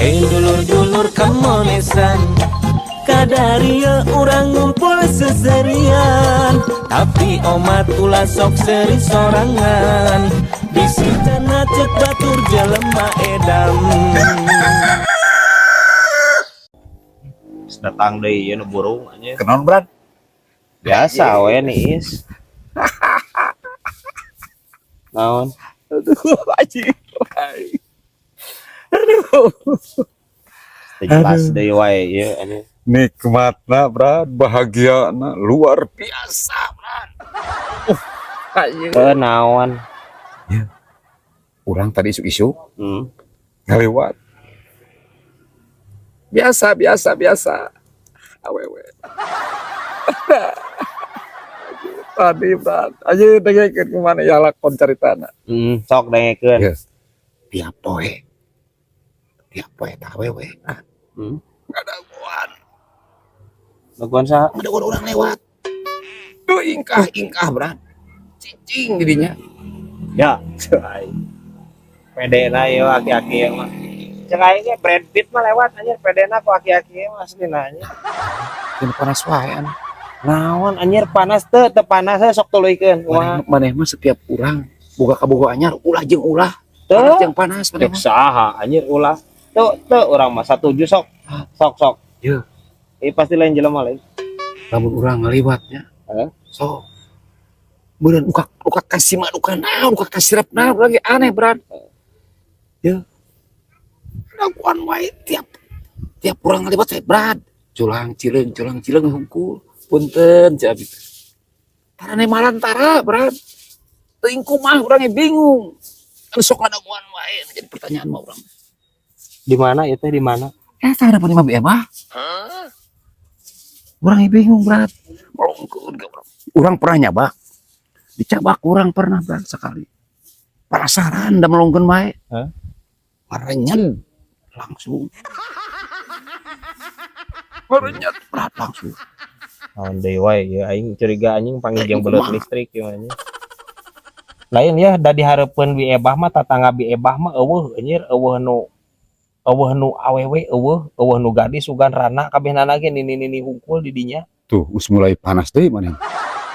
Eh, dulur-dulur kamonesan, kadaria urang ngumpul seserian. Tapi omat ulah sok seri sorangan. Bisi cenah cek batur jelema edan. Datang deui ieu nu burung anjir. Kenaon, Brad? Biasa we nih is. Naon? Aduh, anjing. Aduh. Teu jelas deui wae ieu anjir. Nikmatna, Brad, bahagiana luar biasa, Brad. Anjing. Teu naon. Urang tadi isuk-isuk ngalewat. Biasa, biasa, biasa. Awewe. Tadi, Brad. Aja dengekeun kumaha ya lakon caritana. Sok dengekeun. Yes. Tiap poe. Tiap poe tah awewe. Nah, ngadagoan. Dagoan saha? Ngadagoan urang lewat. Duh, ingkah, ingkah, Brad. Cicing didinya. Ya, cek aing. Pedena ieu aki-aki ieu mah. Cek aing ge Brad Pitt mah lewat anjir, pedena ku aki-aki ieu mah aslina anjir. Jeung panas wae anu. Naon anjir, panas teu? Teu panas we, sok tuluykeun. Kumaha? Maneh mah setiap urang boga kabogoh anyar ulah jeung ulah. Teu. Panas jeung panas maneh Cek mah. saha anjir ulah? Teu, teu, urang mah satuju sok. Sok sok. Ye. Ini pasti lain jelema lain. Lamun urang ngaliwatnya. Hah? So. Meureun uka uka kasih mah uka naon, uka kasirep naon lagi aneh, Brad. Ya. Dagoan wae tiap tiap urang ngaliwat saya, Brad. Culang cileung culang cileung hungkul. Punten cek abi. Tarane malantara, Brad. Teuing kumaha urang ge bingung. Kan sok ngadagoan wae jadi pertanyaan mah urang. Di mana itu, di mana? Eh, tah harapan imah BM ah. Urang ge bingung, Brad. Melongkeun ka urang. Urang pernah nyabak. Dicabak urang pernah, Brad, sekali. Penasaran da melongkeun wae. Hah? Marenyet langsung. Marenyet, Brad, langsung. Naon deui wae ieu, aing curiga anjing panggil jeung belut Kumaha? Listrik ieu mah anjing. Lain ya, da dihareupeun Bi Ebah mah, tatangga Bi Ebah mah euweuh anjir, euweuh nu awewe, euweuh euweuh nu gadis sugan rana kabehnana ge nini-nini hungkul di dinya. Tuh, geus mulai panas deui maneh.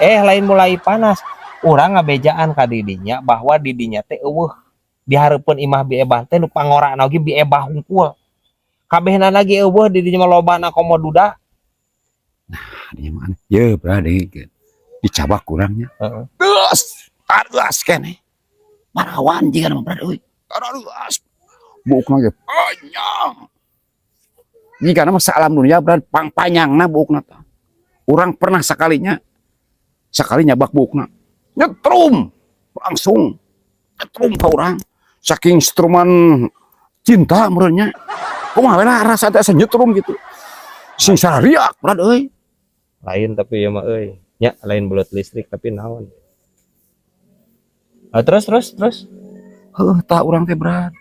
Eh, lain mulai panas. Urang ngabejaan ka didinya bahwa di dinya teh euweuh, dihareupeun imah Bi Ebah teh nu pangorana oge Bi Ebah hungkul. Kabehnana ge euweuh di dinya mah, lobana komo duda. Dinya mah aneh. Ye, Brad, dengekeun. Dicabak urangnya. Heeh. Terus, aduh keneh. Marawan jiga mah, Brad euy. Aduh, buukna ge panjang. Jika mah salam dunia, Brad, pang panjangna buukna tah. Urang pernah sekalinya sekali nyabak buukna. Nyetrum langsung nyetrum ka urang. Saking struman cinta meureun nya. Kumaha we lah rasa teh asa nyetrum gitu. Sing sarariak, Brad euy. Lain tapi ya mah euy. Nya lain belut listrik tapi naon. Ah, terus terus terus. Heuh, tah urang teh, Brad.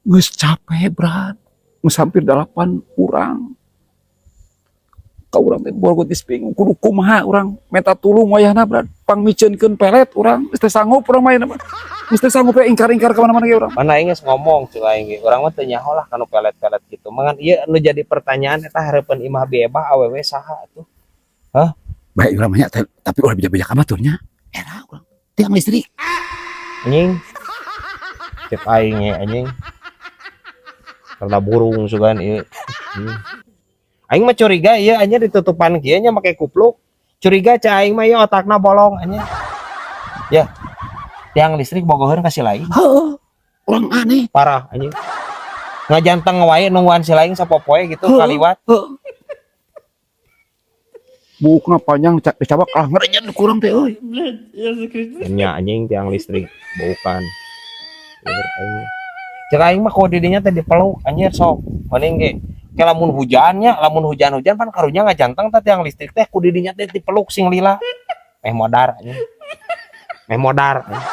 Geus capek, Brad. Geus hampir 8 urang. Ka urang teh boga geus bingung kudu kumaha urang minta tulung wayahna, Brad. Pangmiceunkeun pelet urang geus teu sanggup urang mah ayeuna mah. Geus teu sanggup we ingkar-ingkar ka mana-mana ge urang. Mana aing geus ngomong cek aing ge. Urang mah teu nyaho lah kanu pelet-pelet gitu. Mangan ieu anu jadi pertanyaan eta hareupeun imah Bi Ebah awewe saha atuh? Baik urang mah nya, tapi ulah beja-beja ka batur nya. Era urang tiang listrik. Anjing. Cek aing ge anjing. Karena burung sugan ieu. Aing mah curiga ieu anjir ditutupan kieu nya make kupluk. Curiga cek aing mah ieu otakna bolong anjir. Ya. Tiang listrik bogoheun ka si lain. Heuh. Urang aneh. Parah anjing. Ngajanteng wae nungguan si lain sapopoe gitu Heuh. Kaliwat. Heuh. Buukna panjang dicabak lah ngerenyet ku urang teh euy. Nya anjing tiang listrik bukan. Aing. Cek aing mah kalau didinya teh dipeluk anjir sok. Mending ge ke lamun hujannya, lamun hujan-hujan pan karunya ngajanteng teh tiang listrik teh, ku didinya teh dipeluk sing lila. Meh modar anjing. Meh modar anjing.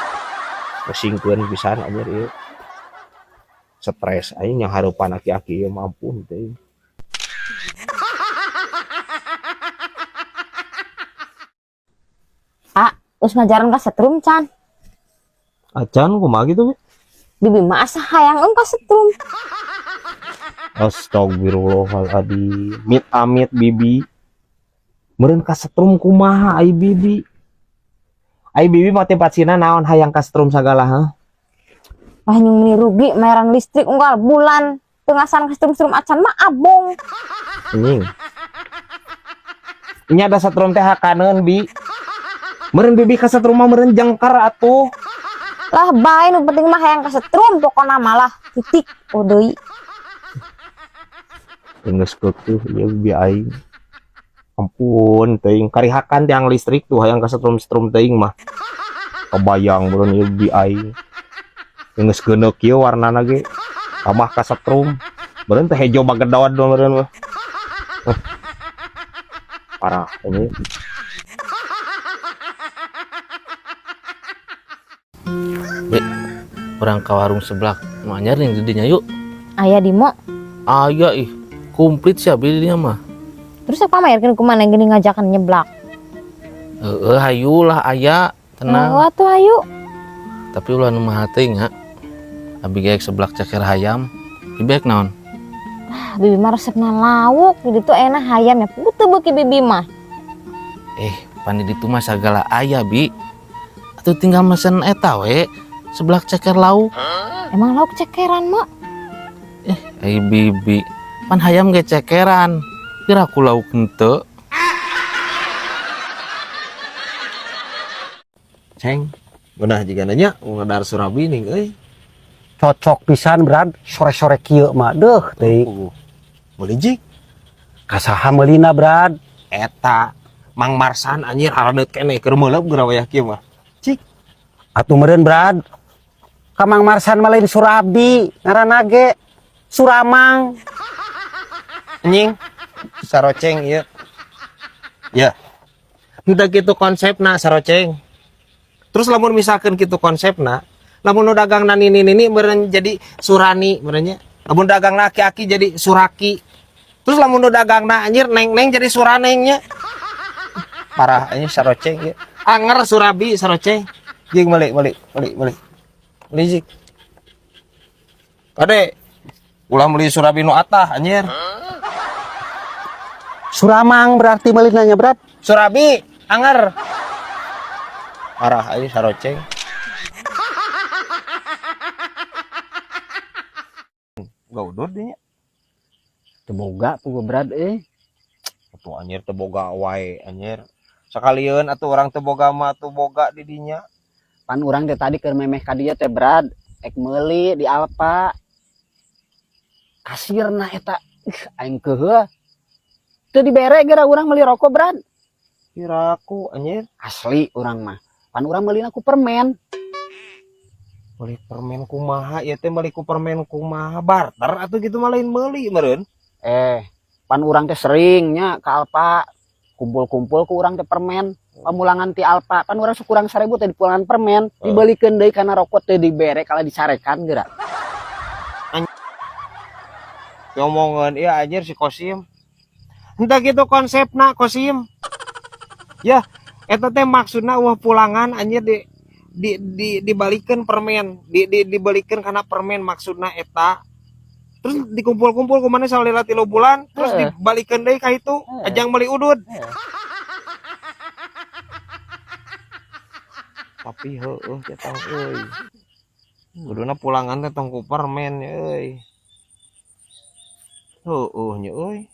Pusingkeun pisan anjir ieu. Stres aing yang hareupan aki-aki ieu, ampun teh. Ah, geus ngajaran ka setrum can? Acan, kumaha gitu, Bi? Bibi mah asa hayang ka setrum. Astagfirullahaladzim. Mit amit bibi. Meureun kasetrum kumaha ai bibi? Ai bibi motivasina naon hayang kasetrum sagala ha? Wah nyung meuni rugi mayaran listrik unggal bulan. Teu ngasan kasetrum-setrum acan mah abong. Anjing. Nya da setrum teh hakaneun bi. Meureun bibi kasetrum mah meureun jengker atuh. Lah bae nu penting mah hayang kasetrum pokona malah titik oh deui. Geus keukeut ieu bibi aing. Ampun teuing karihakan tiang listrik tuh hayang kasetrum-setrum teuing mah. Kebayang meureun ieu bibi aing. Geus geuneuk kieu warnana ge. Tambah kasetrum. Meureun teh hejo bagedod meureun mah. Parah ini. Be, urang ka warung seblak nu anyar nih didinya yuk. Aya di mo. Aya ih, komplit sih abi didinya mah. Terus apa mayarkeun kumaha geuning ngajakan nyeblak? Heeh, hayu lah aya, tenang. Heeh atuh hayu. Tapi ulah nu mahal teuing nya. Abi ge seblak ceker hayam. Bibi ek naon? Ah, bibi mah resepna lauk, di ditu enak hayam ya. Teu beuki bibi mah. Pan di ditu mah sagala aya, Bi. Atuh tinggal mesen eta we, seblak ceker lauk. Emang lauk cekeran, Mak? Ai bibi, pan hayam ge cekeran. Kira aku lauk henteu. Ceng, beunah jiga nanya ngadar surabi ning euy. Cocok pisan Brad, sore-sore kieu mah deuh teuing. Meuli jik. Kasaha meulina Brad? Eta Mang Marsan anjir aradeut keneh keur meuleup geura wayah kieu mah. Cik. Atuh meureun Brad. Ka Mang Marsan mah lain Surabi, ngaranna ge Suramang. Anjing, saroceng ieu. Ya. Henteu kitu konsepna saroceng. Terus lamun misalkan kitu konsepna, lamun nu dagangna nini-nini meureun jadi Surani meureun nya. Lamun dagangna aki-aki jadi Suraki. Terus lamun nu dagangna anjir neng-neng jadi Suraneng nya. Parah anjir saroceng ieu. Anger Surabi saroceng. Jeung meuli meuli meuli meuli. Meuli jik. Kade ulah meuli Surabi nu atah anjir. Suramang berarti meulina nya Brad. Surabi anger. Parah anjir saroceng. Gak udur dinya. Teu boga puguh Brad euy. Atuh anjir teu boga wae anjir. Sakalieun atuh urang teu boga mah atuh boga di dinya. Pan urang teh tadi keur memeh ka dieu teh Brad, ek meuli di Alfa. Kasirna eta, aing keuheuh. Teu dibere geura urang meuli rokok Brad. Kiraku anjir. Asli urang mah. Pan urang meulina ku permen. Meuli permen kumaha ieu teh meuli ku permen kumaha barter atuh kitu mah lain meuli meureun. Pan urang teh sering nya ka Alfa kumpul-kumpul ku urang teh permen. Pamulangan ti Alfa, pan urang sekurang 1000 teh dipulangan permen, dibelikeun deui kana rokok teh dibere kala dicarekan geura. Ngomongeun ieu anjir si Kosim. Henteu kitu konsepna Kosim. Ya, eta teh maksudna eueuh pulangan anjir dibalikeun permen, dibalikeun kana permen maksudna eta. Terus dikumpul-kumpul ku maneh salila 3 bulan, terus dibalikeun deui ka itu, ajang meuli udud. Tapi heueuh teh tong euy. Kuduna pulangan teh tong ku permen euy. Heueuh nya euy.